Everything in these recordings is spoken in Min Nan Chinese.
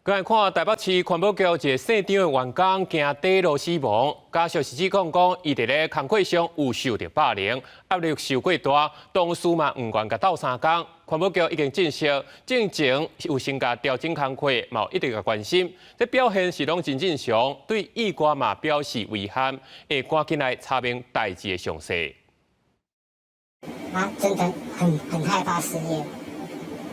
閣來看台北市環保局一个姓張的員工行短路死亡，家屬是指控講，伊佇咧工課上有受著霸凌，壓力受過大，同事嘛毋願共鬥相共。環保局已經證實，進前有先共調整工課，嘛有一直共關心。這表現是攏真正常，對意外嘛表示遺憾，會趕緊來查明代誌的詳細。他真的很害怕失業。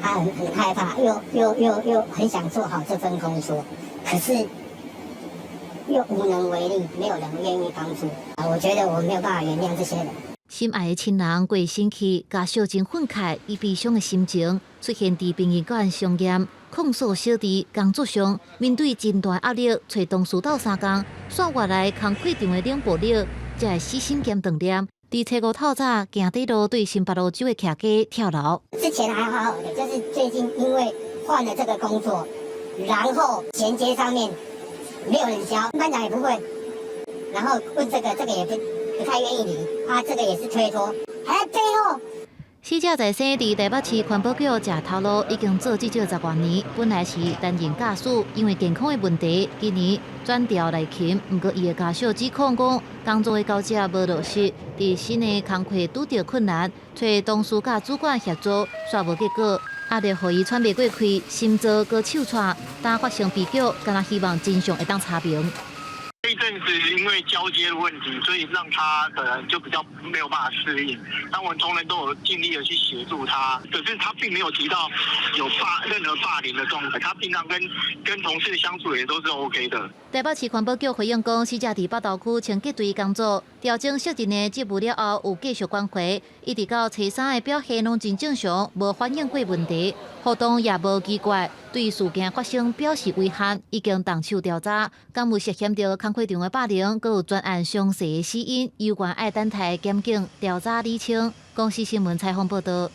他很害怕，又很想做好這份工作，可是又無能為力，沒有人願意幫助。我覺得我沒有辦法原諒這些人。心愛的親人過身去，家屬真憤慨，以悲傷的心情出現佇殯儀館相驗，控訴小弟工作上面對真大壓力，揣同事鬥相共，煞外來工課場的冷暴力，才會死心兼斷念。佇初五透早行短路對新北蘆洲的徛家跳樓。之前還好好的，就是最近因為換了這個工作，然後銜接上面沒有人教，班長也不會，然後問這個，這個也不太願意理，啊，這個也是推脫，還在背後。死者在生佇台北市環保局食頭路，已經做至少十外年。本來是擔任駕駛，因為健康的問題，今年轉調內勤。毋過伊的家屬指控講，工作的交接無落實，佇新的工課拄著困難，揣同事佮主管協助，煞無結果，壓力予伊喘袂過氣，心臟閣手掣，當發生悲劇，敢若希望真相會當查明。這一陣子因為交接的問題，所以讓他可能就比較沒有辦法適應。但我們同仁都有盡力的去協助他，可是他並沒有提到有任何霸凌的狀態。他平常跟同事相處也都是 OK 的。台北市環保局回應講，死者佇北投區清潔隊工作，調整設定的職務了後，有繼續關懷，一直到初三的表現攏真正常，無反映過問題，活動也無奇怪，對事件發生表示遺憾，已經動手調查，敢有涉嫌著工課場的霸凌，閣有專案詳細的死因，有關愛等待檢警調查釐清。公視新聞採訪報導。